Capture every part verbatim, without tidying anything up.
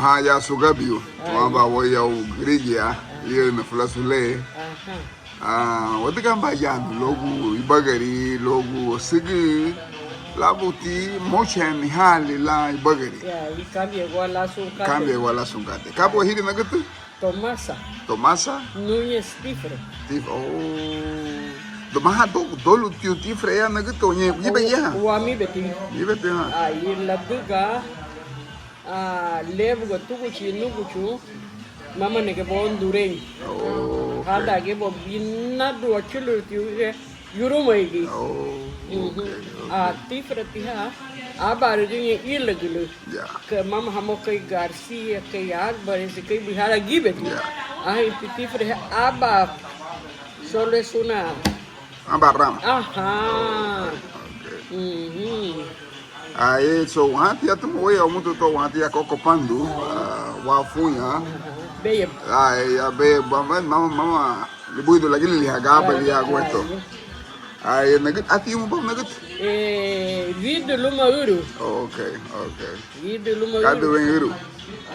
Aha, ya Sugabiu, wabá wayau gürigia, líana fulasu le. Aha. Ah, wadügabá yanu luagu ibagari, luagu sügü, labuti mocha nihaali lan ibagari. Ya, i kambia gua lasun katei. Kambia gua lasun katei. Ka buga hiri nagütü? Tomasa. Tomasa? Núñez Tifre. Tif-, oh. Maha do-, dolu tiu Tifre ya nagütü, oñe, ñibe ya? Wa mibeti. Mibeti, ha. Ai, ladüga, ah, le buga túguchi núguchu, mama nege boun dureñu. Oh, ok. Hádangiñe boun binadu achülürüti uguñe yurumeigi. Oh, ok, ok. Ah, Tifreti ha, ábanrügüñein ílagülü. Ya. Kei mama hamuga kei García, kei Álvarez, kei buhara gíbeti. Ya. Anheinti Tifre ha, aban solo es una. Aban rama. Ajá. Ok. Ujú. Ai, so, wanti ya tuma waya umutu to, wanti ya koko pandu, ah, wafuña. Beye. Ai, ya beye, mama, mama, mama, libuidu lagili liha gaba liha gueto. Ai, nagüt, ati yumu bau nagüt? Eh, widü luma ürü. Ok, ok. Widü luma ürü. Gádürü wein ürü.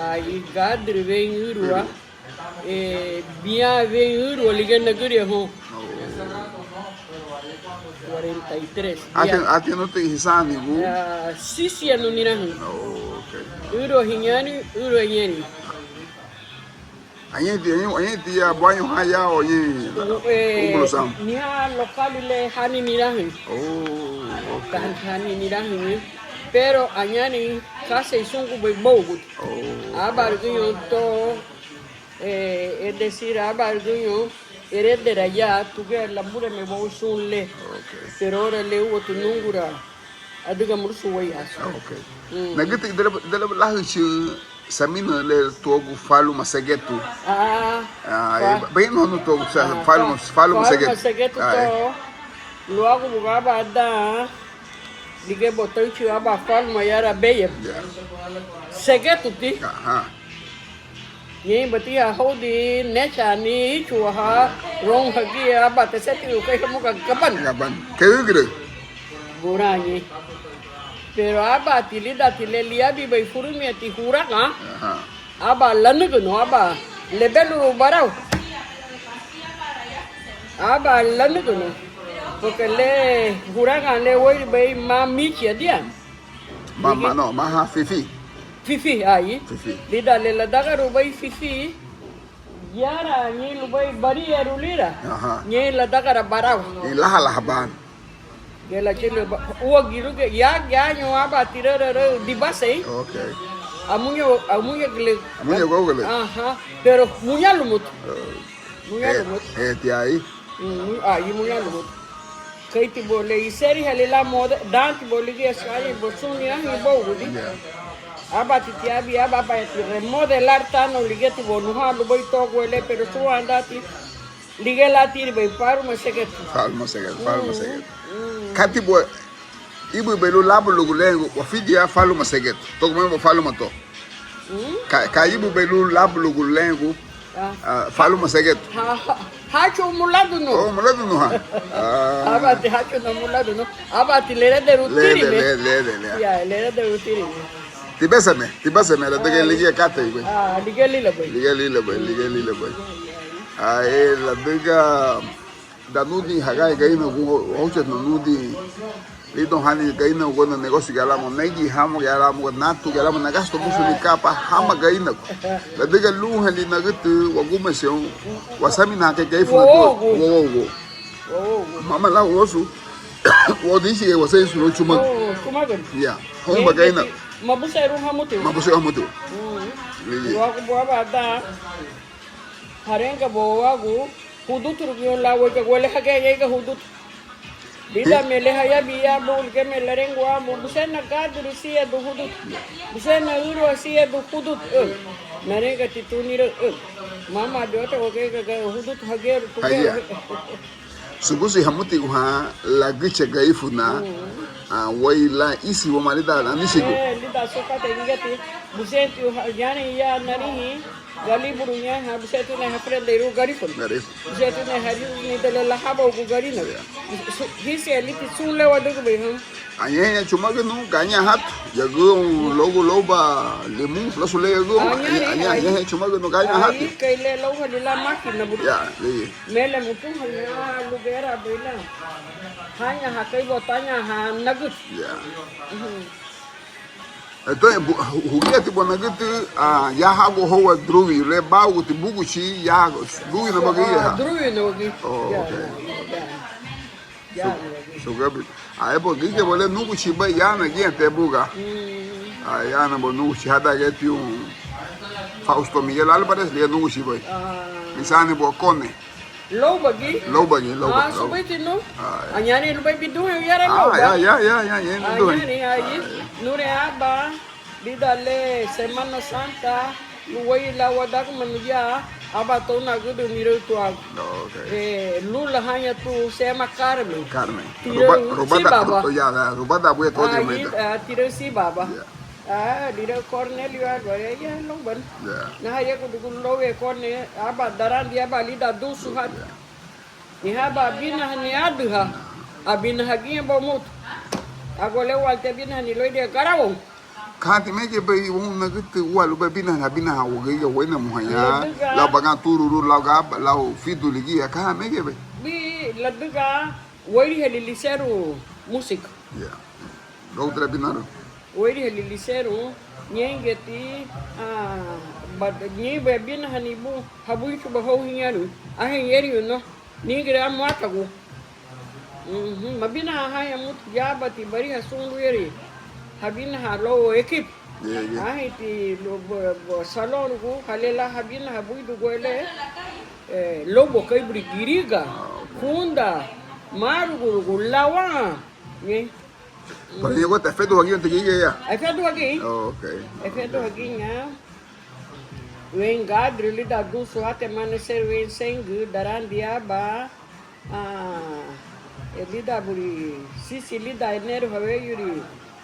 Ai, gádürü wein ürüwa. Ürü. Eh, bián wein ürüwa ligía nagüriahóun. Oh. Cuarenta y tres. Ati, bián. Ati nuti hisaanigu. Ah, sisianu nirahüñü. Oh, ok. Ürüwa hiñani, ürüwa iñani. Añeti, añeti, añeti ya buañu ha ya o ñe. Eh, ubulusan. Niha lokali le hani nirahüñü. Oh, ok. Hani nirahüñü. Pero añahein kasei súngubei bouguti. Oh. Ábanrügüñoun to, eh, es decir, ábanrügüñoun heredera ya, tugía labureme bou sun le. Ok. Pero ora le úati nungura adüga murusun wéiyaasu. Ah, ok. Mm. Nagütü, ida liba, ida liba láhüchün samina le tuagu Faluma Segetu. Ah, ah, fa- eh, bayanuhanu tuagu, ah, Faluma, Faluma Segetu. Segetu, ah, eh. To, luagu buga aban dan, ligía botauchi aban Faluma yara beye. Ya. Segetuti. Aha. Ñein bati ha houdin néchaani íchuaha, roun hagía, aban tesetiru kei hamuga gabana. Gabana. Kei ügüra. Burañi. Pero ábati lídanti le liabinbei furumiñeti huragan, aha, aba lanügünun, aba lebelurun barau. Aba lanügünun. Porque le huragan le wéiribei ma michia dia. Ma, ma, no, maha fifi. Fifi, ai. Fifi. Lidan le ladagarubei fifi, yara ñein lubéi barierun lira. Aha. Ñein ladagara barau. Ñein laha laha ban. Ge lachülü ba, úagiruge, ya, yañu aban tirararau dibasei. Ok. Amuñe, amuñegüle. Amuñegüle. Aha. Pero muña lumutu. Oh. Muña lumutu. Eh, eh, ti ai. Mm, ai, muña lumutu. Keiti bo le iserihali lan moda, danti bo ligía sari bo sun nirahüñü bougudi. Ya. Abati tiabin, aba, abati remodelar tanu ligíati bo nuhan lubéi toguele, pero súnwandanti ligía lan tiribei Faluma Segetu. Faluma Segetu, Faluma Segetu. Mm. Kati bo íbügübei lun lábulugu lerengu, wafidia Faluma Segetu. Togu meme bo Faluma to. Mm. Ka, ka íbügübei lun lábulugu lerengu, ah, ah, Faluma Segetu. Ha, ha, hachu muladunu. Oh, muladunu ha. Ah. Abati hachu na muladunu. Abati lerederu tirime. Lede, lede, lede, lede. Ya, lerederu tirime. Tibeseme, tibeseme, ladüga, ah, ligía katei, güey. Ah, ligía lilabei. Ligía lilabei, ligía lilabei. Ai, ladüga danudin hagai Garínagu, óuchati nanudin lidoun hani Garínagu, guana negósiugiñe láamuga, neigin hamugiñe láamuga, nátugiñe láamuga, nagasutu busuni kapa hama Garínagu. Ladüga lunhali nagütü wagumeseroun, wasaminaha kei Garífuna, wawougua. Wawougua. Wawougua. Mama lan wosu, wodisi waseinsu lun chumagu. Oh, chumagu. Ya, hounba Garínagu. Mabusenrun hamutiwa. Mabusenrun hamutiwa. Mm. Ligía. Luagu buaba dan, harenga bo wagu, hudutu rügüñoun lan wéigaguaü le hagía yeiga hudutu. Lídanme le hayabin ya bun, ligíame lerengun bun, busena gádürü siñadün hudutu. Busena ürüwa siñadün hudutu. Ö. Narengati tun niraü. Ö. Mama de otra wagéiga hudutu hagía. Hagía. Subusi hamutigu ha lagücha Garífuna. Mm. Ah, wéi lan isi wamá lidan anisigu. Eh, lidan sun katei ligíati. Busenti ha, yani ya narihin. Galiburuña, ha, busentiña hafurendeirun Garífuna. Garífuna. Busentiña harihini de le lahabagu Garínagu. Ya. Su-, hínsiñeliti sun le wadügübei hun. Añahein chumagünün, gañahan hatu yagüoun luagu louba limun, fulasu le yagüoun. Añahein chumagünün, gañahan hatu. Kei le louhali lan mákina buri. Ya, lei. Mele mutuha ya lugera bela. Haña ha kei botaña ha nagüt. Ya. Entonces, bu-, hu-, hugueti bonagütü, ah, ya hagu houa duruwi, le bauguti buguchi, ya duwi na bagi ya. Duruwi na bagi. Oh, okay. Ya. Su-, sugabi. Ah, e bo gige bo le núguchi bei, ya na giñe te buga. Ah, ya na bo núguchi, hadagiñeti un Fausto Miguel Álvarez, le núguchi bei. Misani bo kone. Lóubagi. Lóubagi, lóubagi. Ah, subuiti nu. Añahein lubéi biduheñu yara lóuba. Ya, ya, ya, ya, ya, biduheñu. Añahein, ayi. Nure aban, lidan le Semana Santa, luwéi lan wadagimanu ya, aban to nagüdün niraü tuagu. Ok. Eh, lun lahaña tun, se llama Carmen. Carmen. Tiraü, Ruba-, Rubada, Sibaba. Ru-, ya, ya, Rubada, buya todo. Ayi, ah, tiraü Sibaba. Ya. Ah, lira Cornelio Álvarez, ya, lóubana. Ya. Naha yegu dugu loue Corne, aban darandi, aban lidan dusu hati. Ya. Ni aban abinahani adüha, abinahagiña bo mutu. Agua le walti abinahani loide garawoun. Kanti mege bei woun nagütü ua lubéi abinahani, abinaha wageiga weinamuhaña. Ladüga. Lau bagan tururu, lau gaba, lau fidu ligía, ka mege bei. Bi, ladüga, wéirihali liserun música. Ya. Loutra binaru. Wéirihali liserun, ñéingiñeti, ah, ba-, ñeinbei abinahani bun, habuinchuba hou hiñaru, anhein érihun no, nígira muatagu. Mhm, mabinaha haña mutu, yabati bariha sun luwuyeri, habinaha luagu equipo. Anheinti lu-, bu-, bu-, salón rugu, hale lan habinaha buidu guele, eh, lobo kei buri güriga, kunda, márugurugu, lawan, ñe. Pero ñein guentó, efeduhagiña te gigia ya. Efeduhagiña. Ok. Efeduhagiña. Wein gadürü lidan dusu hati, amanecer wein seingü, darandi aban, ah, e lidan buri sisi lidan eneru haweyuri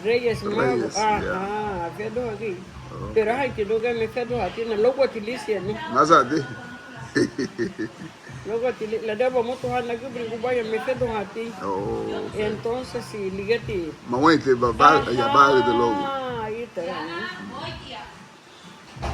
Reyes Magos. Reyes, ya. Aha, efeduhagiña. Ok. Pero anheinti nuga mefeduhatina, lóuguati lisiñanu. Násati. Luego ti le, ladüga mutu ha nagübürigu baña mefeduhati. Oh, ok. Entonces, si ligeti. Maweinti ba, ba, ya ba de logo. Ah, ítara.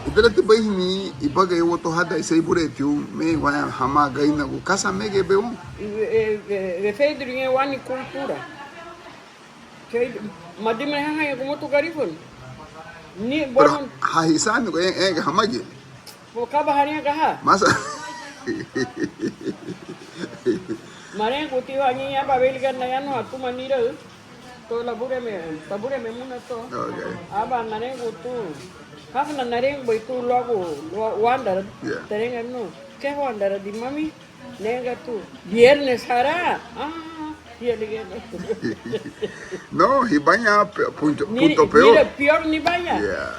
Idarati baihini ibagari watu hada isei bureti u, me wa hama gainagu kasa mege beun. E, e, e, referiduña wani cultura. Kei, madimurehaña gumutu Garifuna. Ni, pero, bueno, hahisani go, e, e, hamagi. Bo kaba hariñaga ha. Masa. Marenguti wa ñein aban wéiliga nayanuha tuma niraü. To labureme, tabureme muna to. Ok. Aban narengu tun. Hafuna narengubei tun luagu, lua-, wandara. Yeah. Terenganu. Ke wandara di mami? Nengatu, viernes hará. Ah, ya ligía. No, hibaña pe-, punto, ni, punto peor. Mira, peor ni baña. Yeah.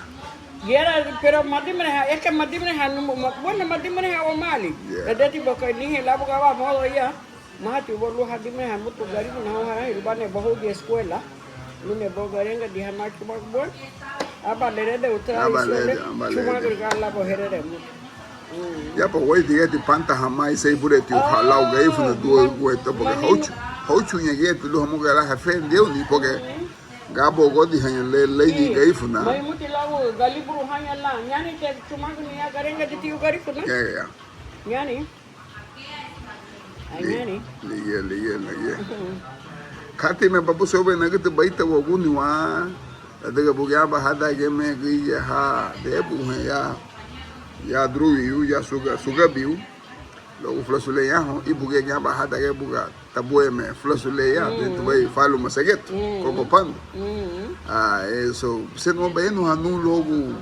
Gera, pero madimureha, es que madimureha, no, ma-, bueno, madimureha o mali. Yeah. Edeti boka ni he labu gaba modo ya. Mahati bo lu hadimureha mutu Garifuna ho hara, hilbane bahu di escuela. Lune bo garenga di hama chumagu buen. Aba lerede utra. Aba lerede, aba lerede. Chumagu ga labo herere mu. Mm. Ya pa wai digeti panta hama isei bureti u halau Garifuna dua gueta porque hauchu. Hauchu ña geti lu hamuga la hafende uni porque gabo godi haña le lei di Garifuna. Mai muti lau galiburu haña la. Ñani te chumagu ni ya garenga di tiu Garifuna. Ya, ya. Ñani. Ligía, ligía, ligía. Katei me babuseerubei nagütü baitawaguniwa, ladüga buga aban hádangiñe me gürigia ha debuhe ya, ya duruwiu, ya suga, sugabiu, luagu fulasu le yahoun, i buga giñe aban hádangiñe buga tabueme fulasu le ya, tubei faluma segetu, koba pandu. Ah, eso, busentina bayanuha nun luagu,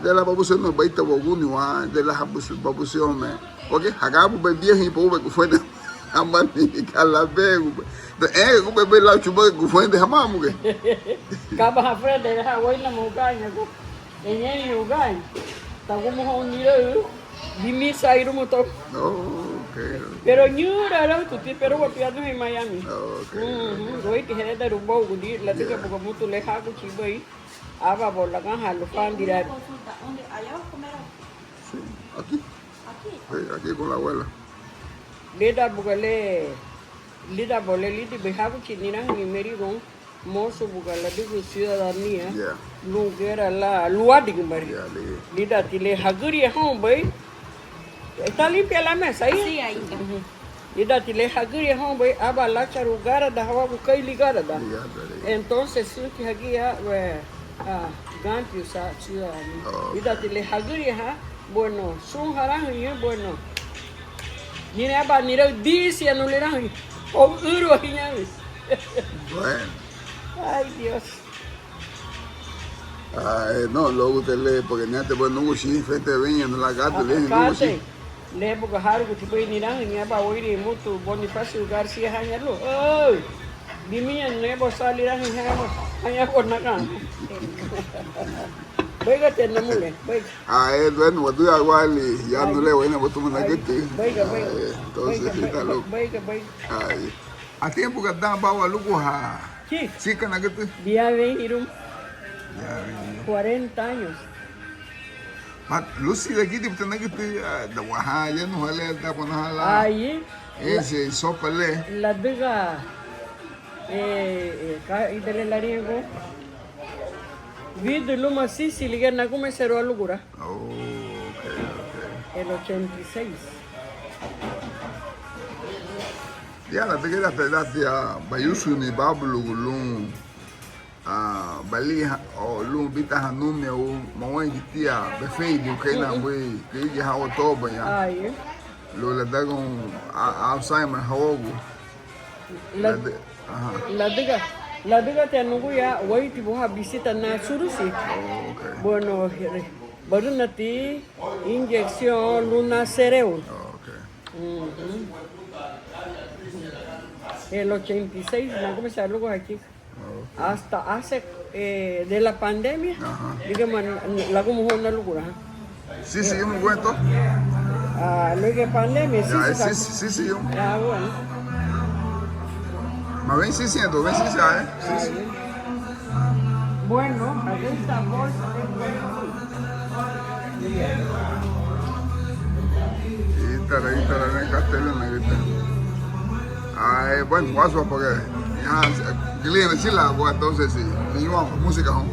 de la babuseerun baitawaguniwa, de la babuseerun me. Porque hagabubei biahi pa ube gufuende hamani ka labegubei. De, eh, gubei bei lau chuba gufuende hamamuge. Kaba hafuende ha waina mugaña gu. Eñeñu ugaña. Tagumu hau nirau. Dimisa irumu to. Oh, ok. Pero ñura rau tuti, pero wa piadu en Miami. Oh, ok. Mhm, ok. Goiti hereda rubou gudi, la tika buga mutu le hagu chibei. Aba bo lagañha lufandira. Sí, aquí. Aquí. Sí, aquí con la abuela. Lidan buga le, lidan bo le, lidan bei haguchi nirahüñü Merigoun. Mosu buga ladügün ciudadanía, ya, lun gayara lan luadigimari. Ya, le. Lídanti le hagüriahounbei. ¿Está limpia la mesa ahí? Sí, ahí está. Ujú. Lídanti le hagüriahounbei, aba lácharun gárada hawagu kei ligárada. Ligárada, le. Entonces, sunti hagía, we, ah, gantiusa ciudadanía. Oh, ok. Lídanti le hagüriaha, bueno, sun harahüñü, bueno. Nirei aban nirau disianu lirahüñü. O ürüwa hiñaru. Bueno. Ay, Dios. Ay, no, luagu te le, porque niña te buen núguchi, fente weña, no la gata, le, núguchi. Katei, le, buga hárugutibei nirahüñü, aba weiri mutu Bonifacio García haña lu. Oh, dimiña nebo sa lirahüñü, haña bo, haña bo nagan. Beiga te namule, beiga. Ah, eh, bueno, wadüga wali, ya no le, bueno, bo tuma nagütü. Beiga, beiga. Ah, eh, entonces, sí, está loco. Beiga, beiga. Ay. A tiempo que dan bawa lugu ha. Sí. Sika nagütü. Biabin irum. Biabin irum. Cuarenta años. Ma, lusi dagidi bita nagütü, ah, da waha, ya no hale, da bona hala. Ayi. Ese, la, sopa le. Ladüga, eh, eh, ka, idale lariñagun. Widü luma sisi ligía nagumeserun alugura. Oh, ok, ok. El ochenta y seis. Ya, ladüga ida, ida, ida, bayusuni babulugu lun, ah, baliha, o lun bita hanumia, o mawainti tia, befeidiu, keina bui, keigi hawa toba ya. Ayi. Lun ladagun, a, Alzheimer hawagu. La, ladü-, aha. Ladüga, ladüga tia nuguya, weitibu ha visita na surusi. Oh, ok. Bueno, barünati inyección lun naserun. Oh, ok. Ujú. El ochenta y seis, nagumesa lugu hachik. Oh, ok. Hasta hace, eh, de la pandemia, aha, ligía man, lagumuhóun nalugura, aha. Sí, seguimos, güey, entonces. Ah, luéigiñe pandemia, sí, ya, sí, sí, sí, seguimos. Ah, bueno. Mas ven, sí, siento, ven, sí, sí, eh. Sí, sí. Bueno, aquí está bolsa de... Ítara, ítara, ven, cartel, ven, ítara. Ah, eh, bueno, guaso, porque ya, que le decía la agua, entonces, sí, le llevamos música, ¿no?